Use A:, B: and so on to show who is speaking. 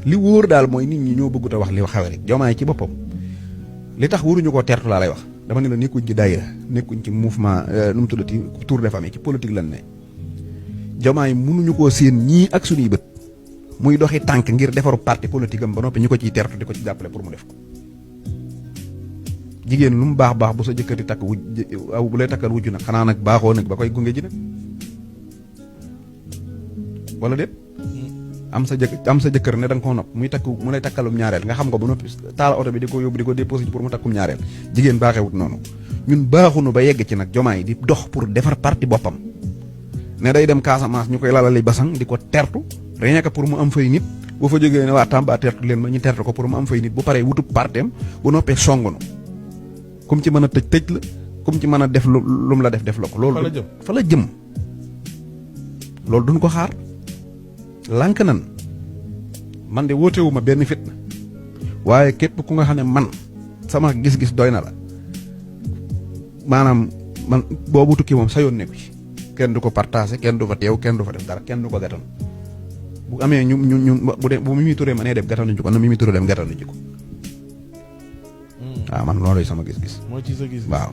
A: li wóor daal mooy nit ñi ñoo bëggut a wax li xawe rek Diomaye ci boppam li tax waruñu koo tertu laa lay wax dama ne la nekkuñ ci daayira nekkuñ ci mouvement nu mu tuddati tour de famille ci politique lan ne Diomaye mënuñu koo séen ñii ak suñuy bët muy doxi tànk ngir defaru parti politique am ba noppi ñu ko ciy tertu di ko ci jàppale pour mu def ko jigéen lu mu baax baax bu sa jëkkër di takk bu lay takkal wujju nag xanaa nag baaxoo nag ba koy gunge ji nag wala déet am sa jëkkër ne da nga koo nopp muy takk mu lay takkalum ñaareel nga xam ko ba noppi taal oto bi di ko yóbbu di ko déposé pour mu takkum ñaareel jigéen baaxewut noonu ñun baaxunu ba yegg ci nag Diomaye di dox pour defar parti boppam ne day dem Casamance ñu koy lalali basang di ko tertu rien que pour mu am fay nit bu fa jógee ne waa Tamba tertu leen ma ñu tertu ko pour mu am fay nit bu paree wutub parteem bu noppee songunu kum ci mën a tëj la kum ci mën a def lu mu la def la ko loolu fa la jëm loolu duñ ko xaar lànk nan man de wootewuma benn fitna waaye képp ku nga xam ne man sama gis-gis doy na la maanaam man boobu tukki moom sa yoon nekku ci kenn du ko partagé kenn du fa teew kenn du fa def dara kenn du ko gàttan bu amee ñu bu Mimi Touré ma nee def gàttanuñu ko na Mimi Touré dem gàttanuñu ko waaw man loolu sama gis-gis.
B: moo ci sa gis
A: waaw.